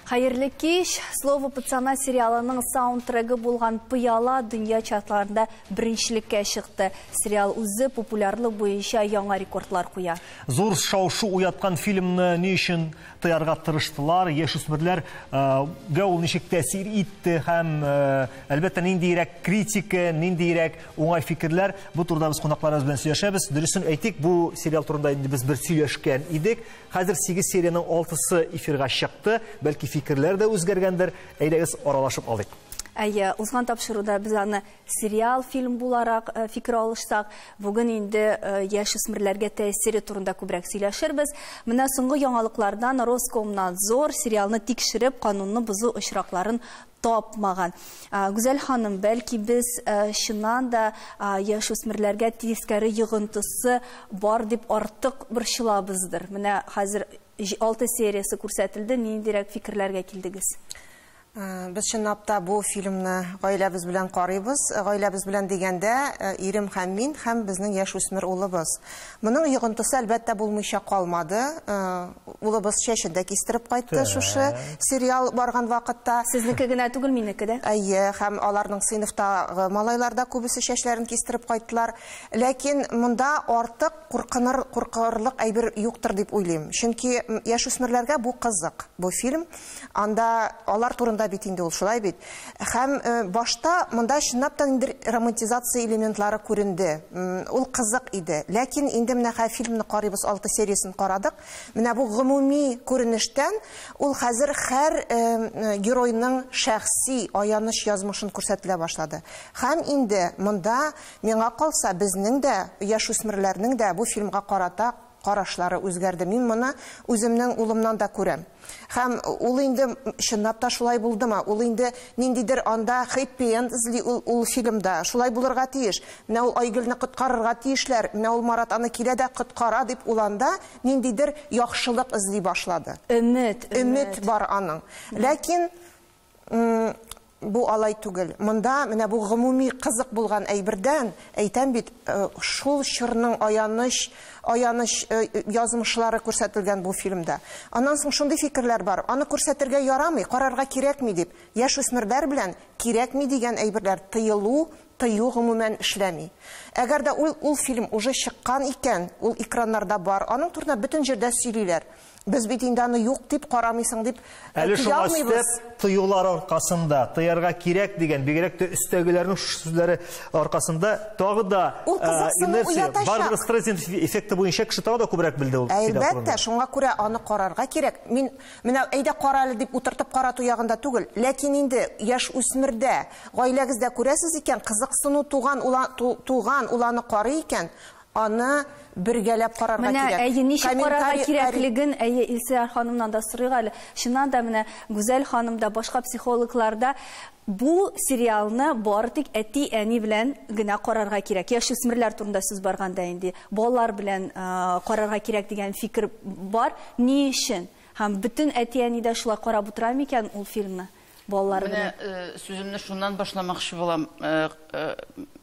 Хәерле кич. «Слово пацана» сериалының саундтрегы булган «Пыяла» дөнья чартларында беренчелеккә чыкты. Сериал үзе популярлык буенча яңа рекордлар куя. Зур шау-шу уяткан фильмны ни өчен тыярга тырыштылар, яшүсмерләргә ул ничек тәэсир итте һәм, әлбәттә, ниндирәк критика, ниндирәк уңай фикерләр, бу турыда без кунакларыбыз белән сөйләшәбез. Дөресен әйтик, бу сериал турында инде без бер сөйләшкән идек. Хәзер 8 сериянең 6-сы эфирга чыкты. Бәлки, фикерләр дә үзгәргәндер. Әйдәгез, аралашып алыйк. Әйе, узган тапшыруда без аны сериал, фильм буларак фикер алышсак, бүген инде яшүсмерләргә тәэсире турында күбрәк сөйләшербез. Менә соңгы яңалыклардан: Роскомнадзор сериалны тикшереп, канунны бозу очракларын тапмаган. Гүзәл ханым, бәлки, без чыннан да яшүсмерләргә тискәре йогынтысы бар дип артык борчылабыздыр. Менә хәзер 6 сериясе күрсәтелде, ниндирәк фикерләргә килдегез? Без чынлап та бу фильмны гаиләбез белән карыйбыз. Гаиләбез белән дигәндә, ирем һәм мин һәм безнең яшүсмер улыбыз. Моның йогынтысы, әлбәттә, булмыйча калмады. Улыбыз чәчен дә кистереп кайтты шушы сериал барган вакытта. Сезнеке генә түгел, минеке дә. Әйе, һәм аларның сыйныфтагы малайлар да күбесе чәчләрен кистереп кайттылар. Ләкин монда артык куркыныр, куркырлык әйбер юктыр дип уйлыйм. Чөнки яшүсмерләргә бу кызык, бу фильм. Анда алар турында бит инде ул, шулай бит. Һәм башта монда чынлап та инде романтизация элементлары күренде. Ул кызык иде. Ләкин инде менә хәзер фильмны карыйбыз, 6 сериясын карадык. Менә бу гомуми күренештән ул хәзер һәр геройның шәхси аяныч язмышын күрсәтелә башлады. Һәм инде монда, миңа калса, безнең дә, яшүсмерләрнең дә бу фильмга карата карашлары үзгәрде. Мин моны үземнең улымнан да күрәм. Һәм ул инде чынлап та шулай булдымы? Ул инде ниндидер анда хэппи-энд эзли ул фильмда. Шулай булырга тиеш. Менә ул Айгөлне коткарырга тиешләр. Менә ул Марат аны килә дә коткара дип, ул анда ниндидер яхшылык эзли башлады. Өмет. Өмет бар аның. Ләкин бу алай түгел. Монда менә бу гомуми кызык булган әйбердән, әйтәм бит, шул чорның аяныч язмышлары күрсәтелгән бу фильмда. Аннан соң шундый фикерләр бар. Аны күрсәтергә ярамый, карарга кирәкми дип. Яшүсмерләр белән кирәкми дигән әйберләр тыелу, тыю гомумән эшләми. Әгәр дә ул фильм уже чыккан икән, ул экраннарда бар, аның турында бөтен җирдә сөйлиләр. Без бит инде аны юк дип, карамыйсың дип Әле тыя шуңа алмыйбыз. өстәп, тыюлар аркасында, тыярга кирәк дигән, бигрәк тә өстәгеләрнең шушы сүзләре аркасында тагы да Ул кызыксыну инерция, уятачак. Барбара Стрейзенд эффекты буенча кеше тагы да күбрәк белде ул сериал Әлбәттә, турында. шуңа күрә аны карарга кирәк. Мин менә әйдә кара әле дип утыртып карату ягында түгел, ләкин инде яшь үсмердә, гаиләгездә күрәсез икән, кызыксыну туган, туган, ул аны карый икән, аны бергәләп карарга Менә, кирәк. әйе, ничек карарга Комментарий- кирәклеген, әйе, Илсөяр ханымнан да сорыйк әле. Чыннан да менә Гүзәл ханым да, башка психологлар да бу сериалны бары тик әти-әни белән генә карарга кирәк. Яшүсмерләр турында сүз барганда инде балалар белән карарга кирәк дигән фикер бар. Ни өчен? Һәм бөтен әти-әни дә шулай карап утыра микән ул фильмны балалар Менә, белән? Сүземне шуннан башламакчы булам.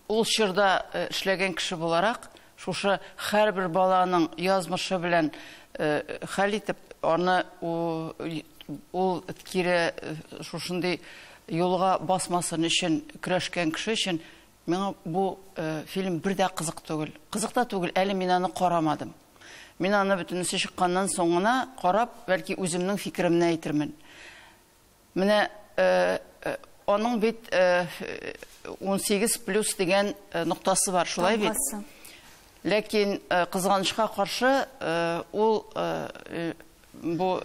Ул чорда эшләгән кеше буларак, шушы һәрбер баланың язмышы белән хәл итеп, аны ул кире шушындый юлга басмасын өчен көрәшкән кеше өчен миңа бу фильм бер дә кызык түгел. Кызык та түгел, әле мин аны карамадым. Мин аны бөтенесе чыкканнан соң гына карап, бәлки, үземнең фикеремне әйтермен. Менә аның бит 18 плюс дигән ноктасы бар, шулай бит? Тамгасы. Ләкин кызганычка каршы, ул бу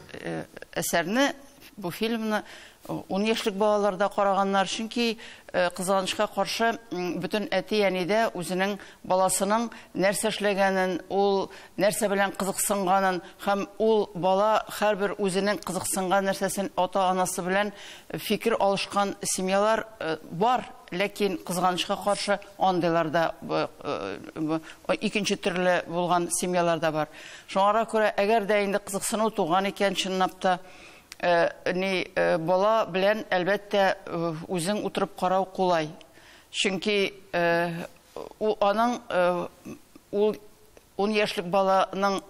әсәрне, бу фильмны 10 яшьлек балалар да караганнар, чөнки кызганычка каршы, бөтен әти-әни дә үзенең баласының нәрсә эшләгәнен, ул нәрсә белән кызыксынганын һәм ул бала һәрбер үзенең кызыксынган нәрсәсен ата-анасы белән фикер алышкан семьялар бар, ләкин кызганычка каршы андыйлар да, икенче төрле булган семьялар да бар. Шуңа күрә, әгәр дә инде кызыксыну туган икән, чынлап та, ни, бала белән, әлбәттә, үзең утырып карау кулай. Чөнки ул аның, ул 10 яшьлек баланың,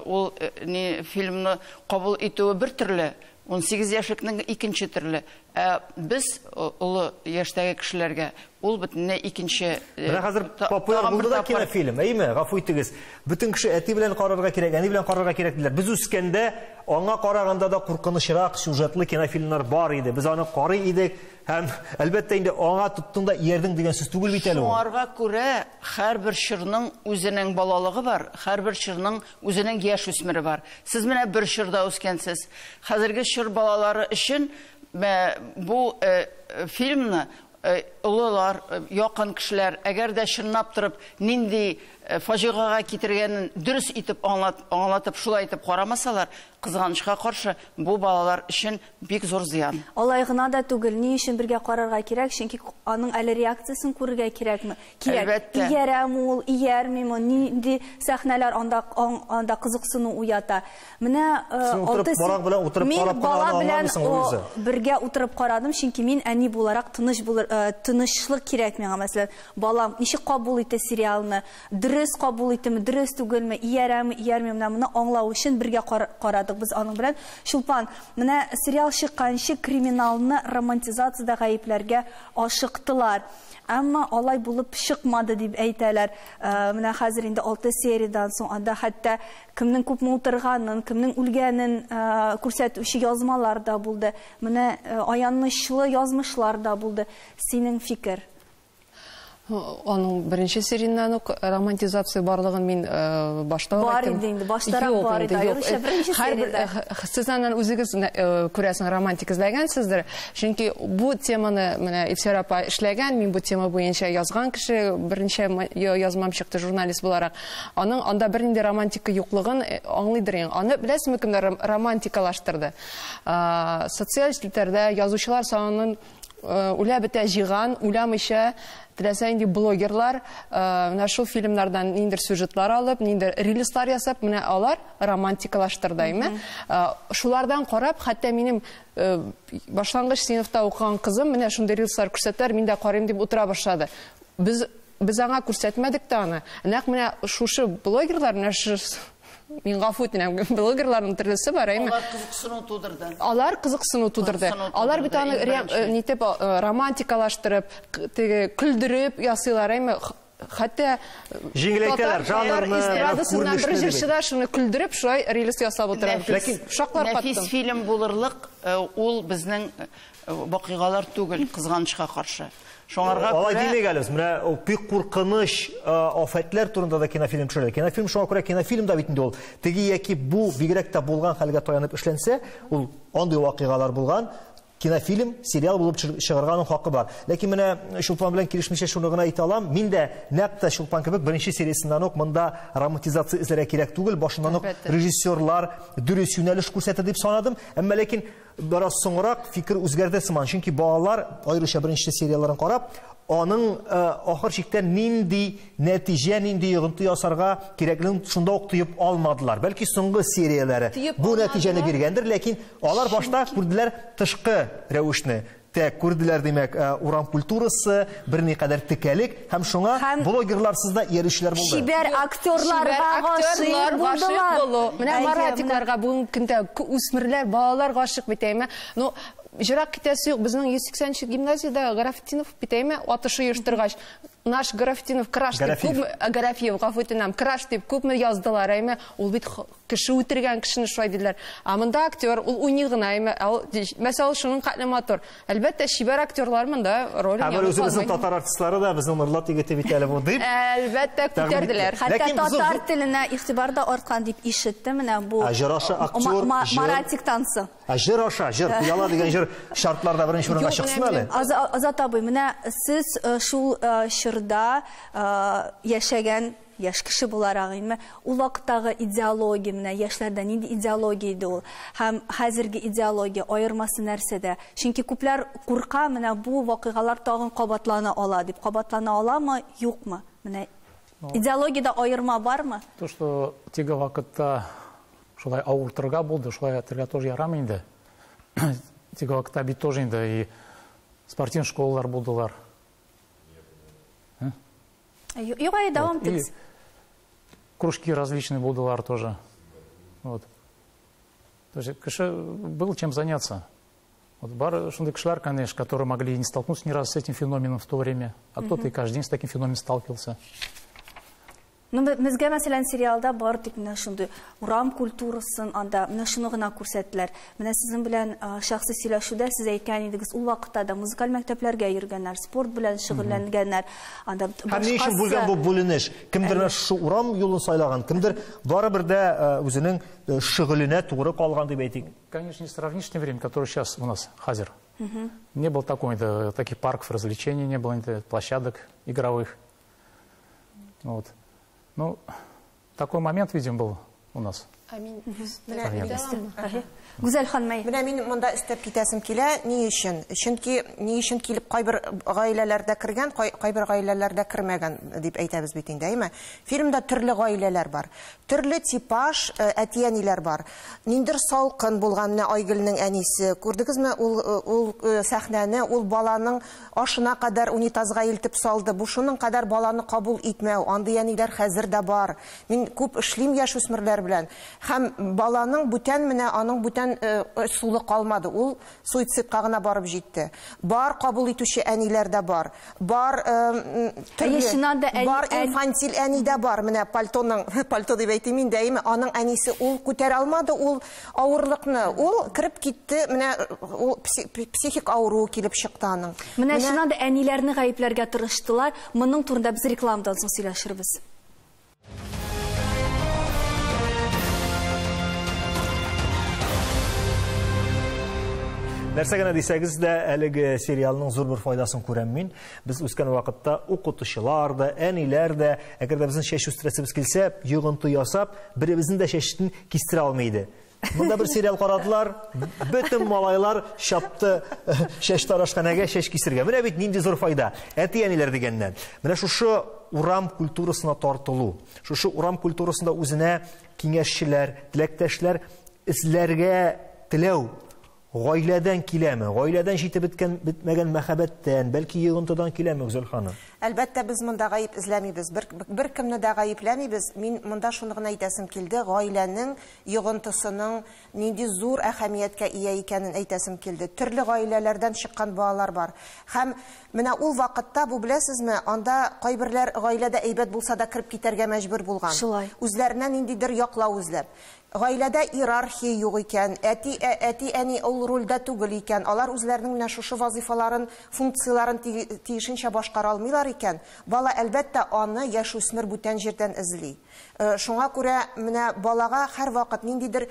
ул ни фильмны кабул итүе бер төрле, 18 яшьлекнең икенче төрле. Ә без олы яшьтәге кешеләргә ул бөтенләй икенче. Менә хәзер популяр булды да кинофильм, әйме? Гафу итегез. Бөтен кеше әти белән карарга кирәк, әни белән карарга кирәк диләр. Без үскәндә аңа караганда да куркынычрак сюжетлы кинофильмнар бар иде. Без аны карый идек һәм әлбәттә инде аңа тоттың да иярдең дигән сүз түгел бит әле ул. Шуңарга күрә һәрбер чорның үзенең балалыгы бар, һәрбер чорның үзенең яшь үсмере бар. Сез менә бер чорда үскәнсез. Хәзерге чор балалары өчен бу фильмны олылар, якын кешеләр, әгәр дә чынлап торып нинди фаҗигага китергәнен дөрес итеп аңлатып, шулай итеп карамасалар, кызганычка каршы бу балалар өчен бик зур зыян. Алай гына да түгел, ни өчен бергә карарга кирәк? Чөнки аның әле реакциясен күрергә кирәкме? Кирәк. Иярәме ул, иярмиме? Нинди сәхнәләр анда кызыксыну уята? Менә мин бала белән бергә утырып карадым, чөнки мин әни буларак тыныч булыр, тынычлык кирәк миңа, мәсәлән, балам ничек кабул итә сериалны, дөрес кабул итәме, дөрес түгелме, иярәме, иярмиме, менә моны аңлау өчен бергә карадык без аның белән. Чулпан, менә сериал чыкканчы криминалны романтизациядә гаепләргә ашыктылар. Әмма алай булып чыкмады дип әйтәләр. Менә хәзер инде 6 сериядән соң анда хәтта кемнең күпме утырганын, кемнең үлгәнен күрсәтүче язмалар да булды. Менә аянычлы язмышлар да булды. Синең фикер? Аның беренче серияннән үк романтизация барлыгын мин башта ук әйттем. Бар иде инде, баштарак бар иде. Аеруча беренче сериядә. Сез аннан үзегез күрәсең, романтик эзләгәнсездер. Чөнки бу теманы менә Илсөяр апа эшләгән, мин бу тема буенча язган кеше, берничә язмам чыкты журналист буларак. Аның анда бернинди романтика юклыгын аңлыйдыр инде. Аны беләсезме кемнәр романтикалаштырды? Социаль челтәрдә язучылар санын үлә бетә җыйган, уйламыйча теләсә инде блогерлар менә шул фильмнардан ниндер сюжетлар алып, ниндер рилслар ясап, менә алар романтикалаштырды, әйме? Шулардан карап, хәтта минем башлангыч сыйныфта укыган кызым менә шундый рилслар күрсәтәләр, мин дә карыйм дип утыра башлады. Без аңа күрсәтмәдек тә аны. Нәкъ менә шушы блогерлар, менә шушы мин гафу итәм, блогерларның төрлесе бар, әйме? Алар кызыксыну тудырды. Алар кызыксыну тудырды. Алар бит аны нитеп романтикалаштырып, теге көлдереп ясыйлар, әйме? Хәтта җиңеләйтәләр жанрны, эстрадасыннан бер җырчы да шуны көлдереп, шулай рилс ясап утыра. Ләкин шаклар каттым. Нәфис фильм булырлык ул безнең вакыйгалар түгел, кызганычка каршы. Шуңарга күрә алай димик әле без. Менә ул бик куркыныч афәтләр турында да кинофильм төшерелә. Кинофильм шуңа күрә кинофильм да бит инде ул. Теге яки бу бигрәк тә булган хәлгә таянып эшләнсә, ул андый вакыйгалар булган кинофильм, сериал булып чыгарганың хакы бар. Ләкин менә Чулпан белән килешмичә шуны гына әйтә алам. Мин дә нәкъ тә Чулпан кебек беренче сериясеннән үк монда романтизация эзләргә кирәк түгел, башыннан ук режиссерлар дөрес юнәлеш күрсәтә дип санадым. Әмма ләкин бераз соңрак фикер үзгәрде сыман. Чөнки балалар аеруча беренче серияларын карап, аның ахыр чиктә нинди нәтиҗә, нинди йогынты ясарга кирәклеген шунда ук тоеп алмадылар. Бәлки соңгы серияләре бу нәтиҗәне биргәндер, ләкин алар башта күрделәр тышкы рәвешне. Тәк күрделәр, димәк, урам культурасы, берникадәр текәлек һәм шуңа блогерларсыз да иярүчеләр булды. Чибәр актерларга гашыйк булдылар. Менә маратикларга бүгенге көндә үсмерләр, балалар гашыйк бит, әйме? Ну, жырак китәсе юк, безнең 180 гимназиядә Гарафетдинов бит, әйме, атышы оештыргач, наш Гарафетдинов краш дип күпме, Гарафиев, гафу итәм, краш дип күпме яздылар, әйме, ул бит кеше үтергән кешене шулай диделәр. Ә монда актер, ул уйный гына, әйме, мәсәл, шуның хәтле матур. Әлбәттә, чибәр актерлар монда роль уйный. Ә үзебезнең татар артистлары да безнең Нурлат егете бит әле бу дип. Әлбәттә, күтәрделәр. Хәтта татар теленә игътибар да арткан дип ишеттем, менә бу. Җыр аша актер, Маратик танцы. Җыр аша, җыр, пыяла дигән җыр шартларда беренче урынга чыксын әле. Азат абый, менә сез шул чорда яшәгән яшь кеше буларак, инде ул вакыттагы идеология, менә яшьләрдә нинди идеология иде ул һәм хәзерге идеология аермасы нәрсәдә? Чөнки күпләр курка, менә бу вакыйгалар тагын кабатлана ала дип. Кабатлана аламы, юкмы? Менә идеологиядә аерма бармы? То, что теге вакытта шулай авыртырга булды, шулай әйтергә тоже ярамый инде. Теге вакытта бит тоже инде и спортивный школалар булдылар. Юк, әй, дәвам итегез. Кружки различные булдылар тоже. Вот. То есть кеше был чем заняться. Вот бар шундый кешеләр, конечно, которые могли не столкнуться ни разу с этим феноменом в то время, а кто-то и каждый день с таким феноменом сталкивался. Ну, безгә, мәсәлән, сериалда бар тик менә шундый урам культурасын анда менә шуны гына күрсәттеләр. Менә сезнең белән шәхси сөйләшүдә сез әйткән идегез, ул вакытта да музыкаль мәктәпләргә йөргәннәр, спорт белән шөгыльләнгәннәр. Анда Һәм ни өчен булган бу бүленеш? Кемдер менә шушы урам юлын сайлаган, кемдер барыбер дә үзенең шөгыленә тугры калган дип әйтик. Конечно, не сравнишь с тем временем, которое сейчас у нас хәзер. Не было такой, да, таких парков развлечений, не было площадок игровых. Вот. Ну, такой момент, видимо, был у нас. Гүзәл ханым. Менә мин монда өстәп китәсем килә. Ни өчен? Чөнки ни өчен килеп кайбер гаиләләрдә кергән, кайбер гаиләләрдә кермәгән дип әйтәбез бит инде, әйме? Фильмда төрле гаиләләр бар. Төрле типаж әти-әниләр бар. Ниндер салкын булган менә Айгөлнең әнисе. Күрдегезме ул сәхнәне, ул баланың ашына кадәр унитазга илтеп салды. Бу шуның кадәр баланы кабул итмәү. Андый әниләр хәзер дә бар. Мин күп эшлим яшүсмерләр белән. Һәм баланың бүтән менә аның бүтән сулы калмады. Ул суицидка гына барып җитте. Бар кабул итүче әниләр дә бар. Бар төрле, бар инфантил әни дә бар. Менә пальтоның, пальто дип әйтим инде, әйме, аның әнисе ул күтәрә алмады ул авырлыкны. Ул кереп китте, менә ул психик авыру килеп чыкты аның. Менә чыннан да әниләрне гаепләргә тырыштылар. Моның турында без рекламадан соң сөйләшербез. Нәрсә генә дисәгез дә, әлеге сериалның зур бер файдасын күрәм мин. Без үскән вакытта укытучылар да, әниләр дә, әгәр дә безнең чәч үстерәсебез килсә, йогынты ясап, беребезнең дә чәчен кистерә алмый иде. Монда бер сериал карадылар, бөтен малайлар чапты чәч тарашханәгә чәч кисергә. Менә бит нинди зур файда. Әти-әниләр дигәннән. Менә шушы урам культурасына тартылу, шушы урам культурасында үзенә киңәшчеләр, теләктәшләр эзләргә теләү гаиләдән киләме? Гаиләдән җитеп беткән бетмәгән мәхәббәттән, бәлки йогынтыдан киләме, Гүзәл ханым? Әлбәттә, без монда гаеп эзләмибез. Бер кемне дә гаепләмибез. Мин монда шуны гына әйтәсем килде. Гаиләнең йогынтысының нинди зур әһәмияткә ия икәнен әйтәсем килде. Төрле гаиләләрдән чыккан балалар бар. Һәм менә ул вакытта, бу беләсезме, анда кайберләр гаиләдә әйбәт булса да кереп китәргә мәҗбүр булган. Үзләренә ниндидер яклау эзләп. Гаиләдә иерархия юк икән, әти-әни ул рольдә түгел икән, алар үзләренең менә шушы вазифаларын, функцияларын тиешенчә башкара алмыйлар икән, бала әлбәттә аны яшүсмер бүтән җирдән эзли. Шуңа күрә менә балага һәрвакыт ниндидер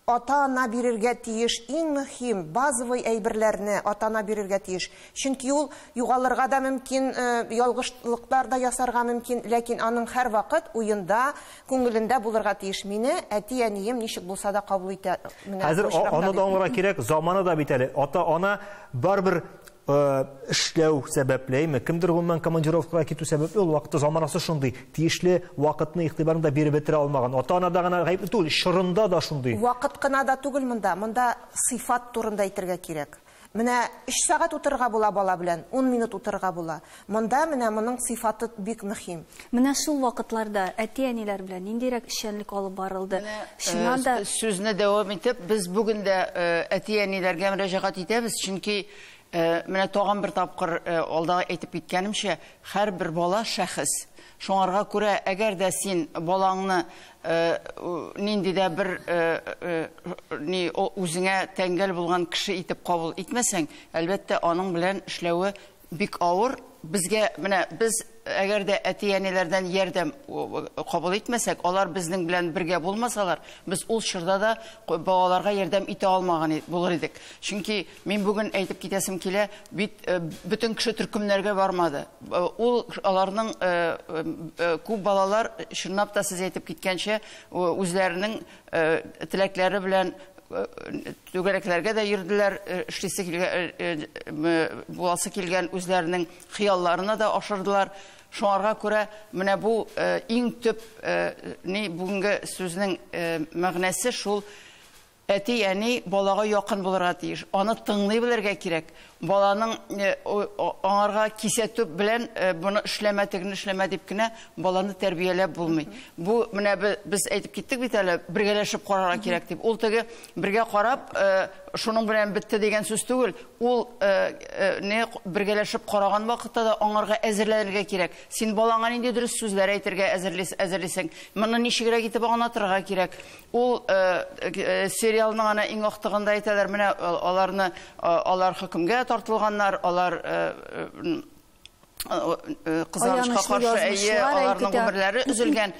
ата-ана бирергә тиеш иң мөһим базовый әйберләрне ата-ана бирергә тиеш. Чөнки ул югалырга да мөмкин, ялгышлыклар да ясарга мөмкин, ләкин аның һәрвакыт уенда, күңелендә булырга тиеш. Мине әти-әнием ничек булса да кабул итә. Хәзер аны да аңларга кирәк, заманы да бит әле. Ата-ана барыбер эшләү сәбәплеме, кемдер гомумән командировкага китү сәбәпле, ул вакытта заманасы шундый, тиешле вакытны игътибарын да биреп бетерә алмаган. Ата-анада гына гаепле түгел, чорында да шундый. Вакыт кына да түгел монда, монда сыйфат турында әйтергә кирәк. Менә 3 сәгать утырырга була бала белән, 10 минут утырырга була. Монда менә моның сыйфаты бик мөһим. Менә шул вакытларда әти-әниләр белән ниндирәк эшчәнлек алып барылды? Чыннан да сүзне дәвам итеп, без бүген дә әти-әниләргә мөрәҗәгать итәбез, чөнки менә тагын бер тапкыр алда әйтеп киткәнемчә, һәрбер бала шәхес. Шуңарга күрә, әгәр дә син балаңны нинди дә бер үзеңә тәңгәл булган кеше итеп кабул итмәсәң, әлбәттә, аның белән эшләве бик авыр. Безгә менә без әгәр дә әти-әниләрдән ярдәм кабул итмәсәк, алар безнең белән бергә булмасалар, без ул чорда да балаларга ярдәм итә алмаган булыр идек. Чөнки мин бүген әйтеп китәсем килә, бит бөтен кеше төркемнәргә бармады. Ул аларның күп балалар чынлап та сез әйтеп киткәнчә үзләренең теләкләре белән түгәрәкләргә дә йөрделәр, эшлисе килгән, буласы килгән үзләренең хыялларына да ашырдылар. Шуңарга күрә менә бу иң төп ни бүгенге сүзнең мәгънәсе шул Әти, әни балага якын булырга тиеш. Аны тыңлый белергә кирәк. Баланың аңарга кисәтү белән моны эшләмә, тегене эшләмә дип кенә баланы тәрбияләп булмый. Бу менә без әйтеп киттек бит әле, бергәләшеп карарга кирәк дип. Ул теге бергә карап, шуның белән бетте дигән сүз түгел. Ул не бергәләшеп караган вакытта да аңарга әзерләнергә кирәк. Син балаңа нинди дөрес сүзләр әйтергә әзерлисең. Моны ничегрәк итеп аңлатырга кирәк. Ул сериалның ана иң актыгында әйтәләр, менә аларны алар хөкемгә тартылганнар, алар кызганычка каршы, әйе, аларның гомерләре өзелгән.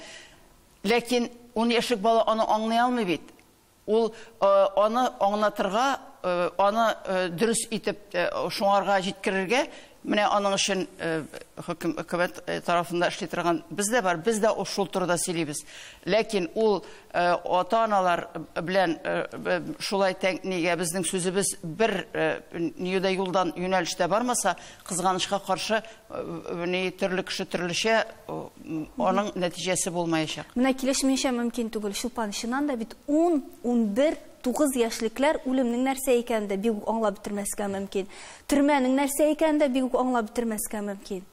Ләкин 10 яшьлек бала аны аңлый алмый бит. Ул аны аңлатырга, аны дөрес итеп шуңарга җиткерергә, менә аның өчен хөкүмәт тарафында эшли торган без дә бар, без дә шул турыда сөйлибез. Ләкин ул ата-аналар белән шулай нигә безнең сүзебез бер нидә юлдан юнәлештә бармаса, кызганычка каршы ни төрле кеше төрлечә аның нәтиҗәсе булмаячак. Менә килешмичә мөмкин түгел. Чулпан, чыннан да бит 10, 11, 9 яшьлекләр үлемнең нәрсә икәнен дә бик үк аңлап бетермәскә мөмкин. Төрмәнең нәрсә икәнен дә бик үк аңлап бетермәскә мөмкин.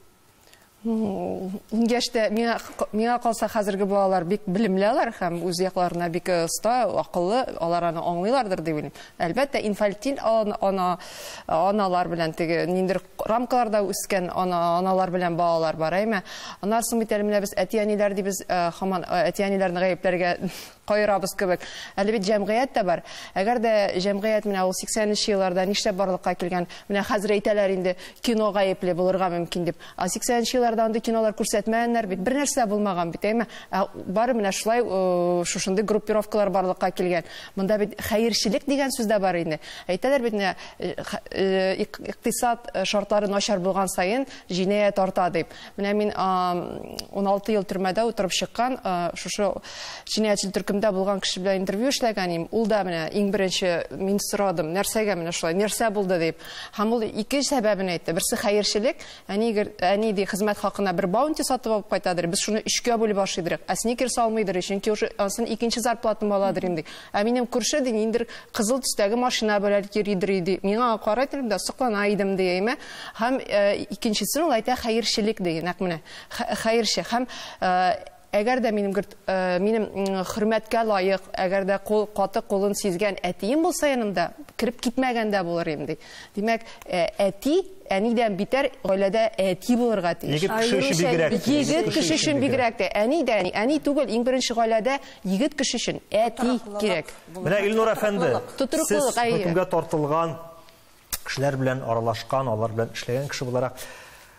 Яшьтә миңа калса хәзерге балалар бик белемле алар һәм үз якларына бик оста, акыллы, алар аны аңлыйлардыр дип уйлыйм. Әлбәттә, инфантил аналар белән теге ниндидер рамкаларда үскән аналар белән балалар бар, әйме? Аннан соң бит әле менә без әти-әниләр дибез, һаман әти-әниләрне гаепләргә кайырабыз кебек. Әле бит җәмгыять тә бар. Әгәр дә җәмгыять менә ул 80-нче елларда нишләп барлыкка килгән, менә хәзер әйтәләр инде кино гаепле булырга мөмкин дип. Ә 80-нче елларда андый кинолар күрсәтмәгәннәр бит, бер нәрсә булмаган бит, әйме? Ә бары менә шулай шушындый группировкалар барлыкка килгән. Монда бит хәерчелек дигән сүз дә бар инде. Әйтәләр бит менә икътисад шартлары начар булган саен җинаять арта дип. Менә мин 16 ел төрмәдә утырып чыккан, шушы җинаятьчел төркемдә булган кеше белән интервью эшләгән идем. Ул да менә иң беренче мин сорадым, нәрсәгә менә шулай, нәрсә булды дип. Һәм ул ике сәбәбен әйтте. Берсе хәерчелек, әни ди хезмәт хакына бер баунти сатып алып кайтадыр, без шуны өчкә бүлеп ашыйдырык. Ә сникерс алмыйдыр, чөнки уже ансын икенче зарплатаны аладыр инде. Ә минем күрше ди ниндидер кызыл төстәге машина белән йөридер иде. Миңа карай торып да соклана идем ди, әйме? Һәм икенчесен ул әйтә хәерчелек ди, нәкъ менә хәерче. Һәм әгәр дә минем хөрмәткә лаек, әгәр дә каты кулын сизгән әтием булса янымда, кереп китмәгән дә булыр инде. Димәк, әти әнидән битәр гаиләдә әти булырга тиеш. Егет кеше өчен бигрәк. Егет кеше өчен бигрәк тә. Әни дә әни, әни түгел, иң беренче гаиләдә егет кеше өчен әти кирәк. Менә Илнур әфәнде, сез хөкемгә тартылган кешеләр белән аралашкан, алар белән эшләгән кеше буларак,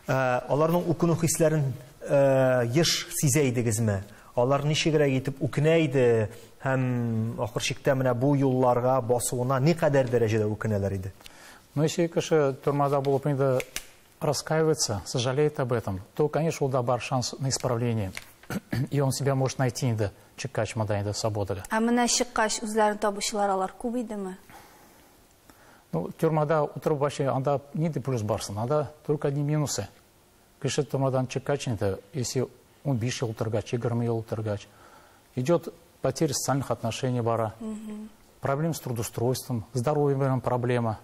аларның үкенү хисләрен еш сизә идегезме? Алар ничегрәк итеп үкенә иде һәм ахыр чиктә менә бу юлларга басуына никадәр дәрәҗәдә үкенәләр иде? Но если кеше тюрьмада булып инде раскаивается, сожалеет об этом, то, конечно, ул да бар шанс на исправление. И он себя может найти инде чыккач монда инде свободага. Ә менә чыккач үзләрен табучылар алар күп идеме? Ну, тюрьмада утырып вообще анда нинди плюс барсын, анда только одни минусы. Кеше тюрьмадан чыккач инде, если 15 ел утыргач, 20 ел утыргач, идет потеря социальных отношений бара, проблем с трудоустройством, здоровьем проблема.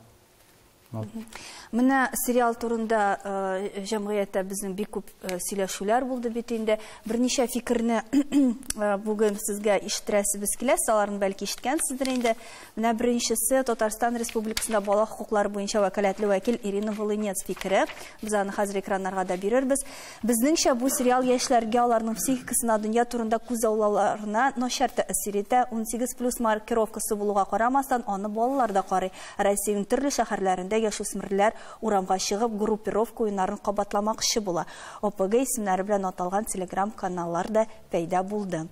Менә сериал турында җәмгыятьтә безнең бик күп сөйләшүләр булды бит инде. Берничә фикерне бүген сезгә ишеттерәсебез килә, аларны бәлки ишеткәнсездер инде. Менә беренчесе Татарстан Республикасында бала хокуклары буенча вәкаләтле вәкил Ирина Волынец фикере. Без аны хәзер экраннарга да бирербез. Безнеңчә бу сериал яшьләргә, аларның психикасына, дөнья турында күзаллауларына начар тәэсир итә. 18+ маркировкасы булуга карамастан, аны балалар да карый. Россиянең төрле шәһәрләрендә яшүсмерләр урамга чыгып группировка уеннарын кабатламакчы була. ОПГ исемнәре белән аталган телеграм-каналлар да пәйда булды.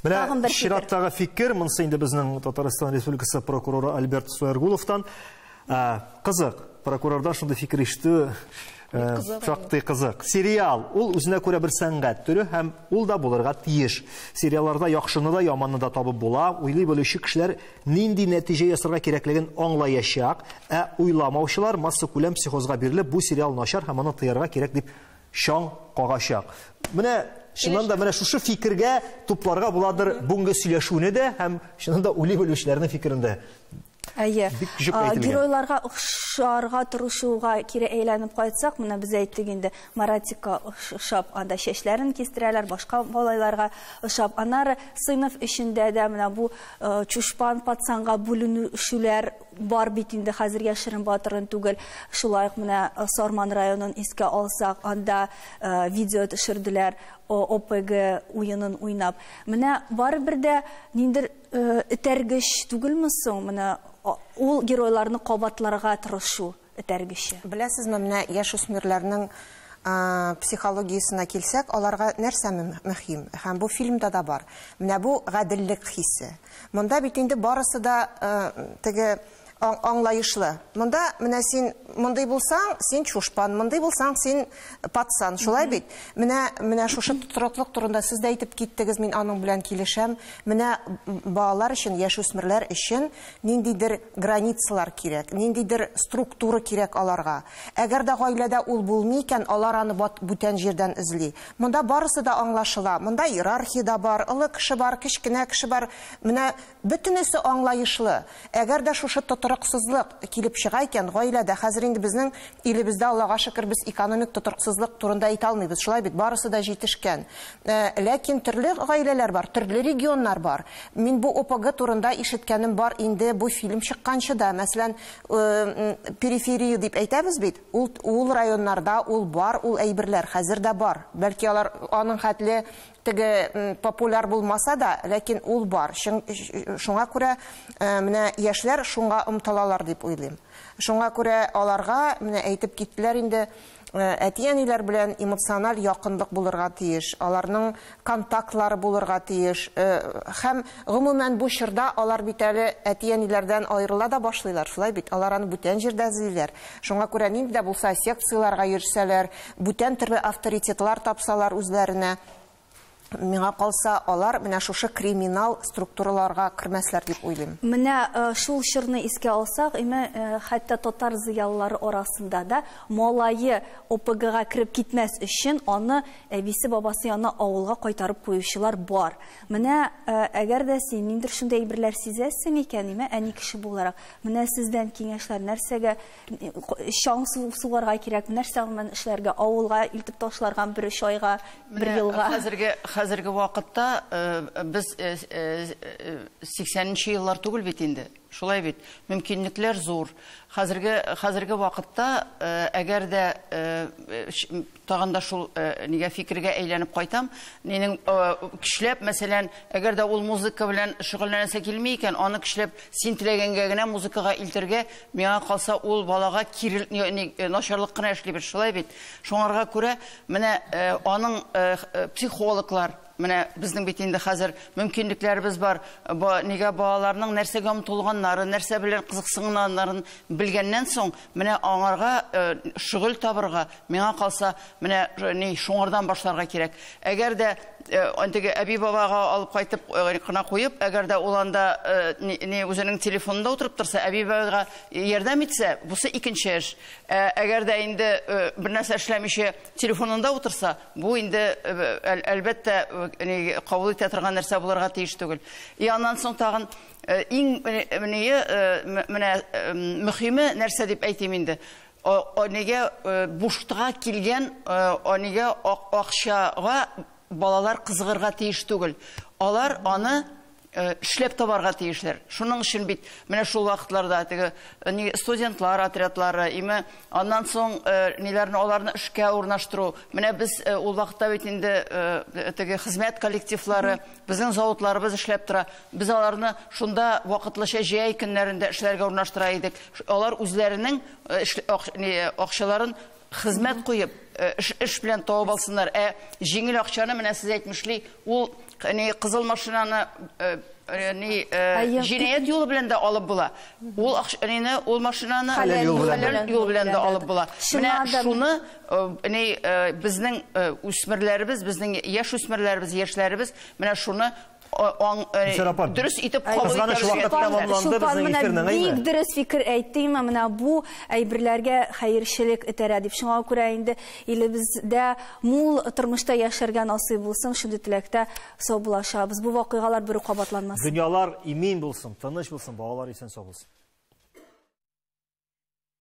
Менә чираттагы фикер, монысы инде безнең Татарстан Республикасы прокуроры Альберт Суяргуловтан. Кызык, прокурордан шундый фикер ишетү шактый кызык. Сериал ул үзенә күрә бер сәнгать төре һәм ул да булырга тиеш. Сериалларда яхшыны да, яманны да табып була. Уйлый белүче кешеләр нинди нәтиҗә ясарга кирәклеген аңлаячак, ә уйламаучылар массакүләм психозга бирелеп, бу сериал начар һәм аны тыярга кирәк дип чаң кагачак. Менә Чыннан да менә шушы фикергә тупларга буладыр бүгенге сөйләшүне дә һәм чыннан да уйлый белүчеләрнең фикерен дә. Әйе. Геройларга охшарга тырышуга кире әйләнеп кайтсак, менә без әйттек инде, Маратикка охшап анда чәчләрен кистерәләр, башка малайларга охшап. Аннары сыйныф эчендә дә менә бу чушпан пацанга бүленүшүләр бар бит инде, хәзер яшерен батырын түгел. Шулай ук менә Сарман районын искә алсак, анда видео төшерделәр, ОПГ уенын уйнап. Менә барыбер дә ниндер этәргеч түгелме соң? Менә ул геройларны кабатларга тырышу этәргече. Беләсезме, менә яшүсмерләрнең психологиясенә килсәк, аларга нәрсә мөһим? Һәм бу фильмда да бар. Менә бу гаделлек хисе. Монда бит инде барысы да теге аңлаешлы. Монда менә син мондый булсаң, син чушпан, мондый булсаң, син пацан. Шулай бит? Менә шушы тотрыклык турында сез дә әйтеп киттегез, мин аның белән килешәм. Менә балалар өчен, яшүсмерләр өчен ниндидер границалар кирәк, ниндидер структура кирәк аларга. Әгәр дә гаиләдә ул булмый икән, алар аны бүтән җирдән эзли. Монда барысы да аңлашыла. Монда иерархия да бар, олы кеше бар, кечкенә кеше бар. Менә бөтенесе аңлаешлы. Әгәр дә шушы тотрыксызлык килеп чыга икән, гаиләдә хәзер инде безнең илебездә, Аллага шөкер, без экономик тотрыксызлык турында әйтә алмыйбыз. Шулай бит, барысы да җитешкән. Ләкин төрле гаиләләр бар, төрле регионнар бар. Мин бу ОПГ турында ишеткәнем бар инде бу фильм чыкканчы да. Мәсәлән, периферия дип әйтәбез бит, ул районнарда ул бар, ул әйберләр хәзер дә бар. Бәлки алар аның хәтле теге популяр булмаса да, ләкин ул бар. Шуңа күрә менә яшьләр шуңа омтылалар дип уйлыйм. Шуңа күрә аларга менә әйтеп киттеләр инде, әти-әниләр белән эмоциональ якынлык булырга тиеш, аларның контактлары булырга тиеш. Һәм гомумән бу чорда алар бит әле әти-әниләрдән аерыла да башлыйлар, шулай бит, алар аны бүтән җирдә эзлиләр. Шуңа күрә нинди дә булса секцияләргә йөрсәләр, бүтән төрле авторитетлар тапсалар үзләренә, миңа калса, алар менә шушы криминал структураларга кермәсләр дип уйлыйм. Менә шул чорны искә алсак, хәтта татар зыялылары арасында да малае ОПГга кереп китмәс өчен аны әбисе бабасы янына авылга кайтарып куючылар бар. Менә әгәр дә син ниндидер шундый әйберләр сизәсең икән, әни кеше буларак, менә сездән киңәшләр, нәрсәгә чаң сугарга кирәк, нәрсә белән эшләргә, авылга илтеп ташларга бер өч айга, бер елга. Хәзерге вакытта без 80-нче еллар түгел бит инде. Шулай бит. Мөмкинлекләр зур. Хәзерге вакытта әгәр дә тагын да шул нигә фикергә әйләнеп кайтам, нинең көчләп, мәсәлән, әгәр дә ул музыка белән шөгыльләнәсе килми икән, аны көчләп син теләгәнгә генә музыкага илтергә, миңа калса, ул балага кире начарлык кына эшли бит, шулай бит. Шуңарга күрә менә аның психологлар, менә безнең бит инде хәзер мөмкинлекләребез бар. Нигә балаларның нәрсәгә омтылганнарын, нәрсә белән кызыксынганнарын белгәннән соң, менә аңарга шөгыль табырга, миңа калса, менә ни шуңардан башларга кирәк. Әгәр дә теге әби-бабага алып кайтып кына куеп, әгәр дә ул анда ни үзенең телефонында утырып торса, әби-бабага ярдәм итсә, бусы икенче эш. Әгәр дә инде бер нәрсә эшләмичә телефонында утырса, бу инде әлбәттә кабул итә торган нәрсә булырга тиеш түгел. И аннан соң тагын иң менә мөһиме нәрсә дип әйтим инде. Нигә буштыга килгән, нигә акчага балалар кызыгырга тиеш түгел. Алар аны эшләп табарга тиешләр. Шуның өчен бит менә шул вакытларда теге студентлар отрядлары, име аннан соң ниләрне аларны эшкә урнаштыру. Менә без ул вакытта бит инде теге хезмәт коллективлары, безнең заводларыбыз эшләп тора. Без аларны шунда вакытлыча җәй көннәрендә эшләргә урнаштыра идек. Алар үзләренең акчаларын хезмәт куеп, эш белән табып алсыннар. Ә җиңел акчаны менә сез әйтмешли, ул кызыл машинаны җинаять юлы белән дә алып була. Ул ул машинаны хәләл юл белән дә алып була. Менә шуны безнең үсмерләребез, безнең яшь үсмерләребез, яшьләребез менә шуны Дөрес итеп кабул Кызганыч, итәргә вакыт тәмамланды Чулпан безнең менә эфирның, әйме? бик дөрес фикер әйтте, менә бу әйберләргә хәерчелек этәрә дип. Шуңа күрә инде илебездә мул тормышта яшәргә насыйп булсын, шундый теләктә саубуллашабыз. Бу вакыйгалар бер үк кабатланмасын. Дөньялар имин булсын, тыныч булсын, балалар исән сау булсын.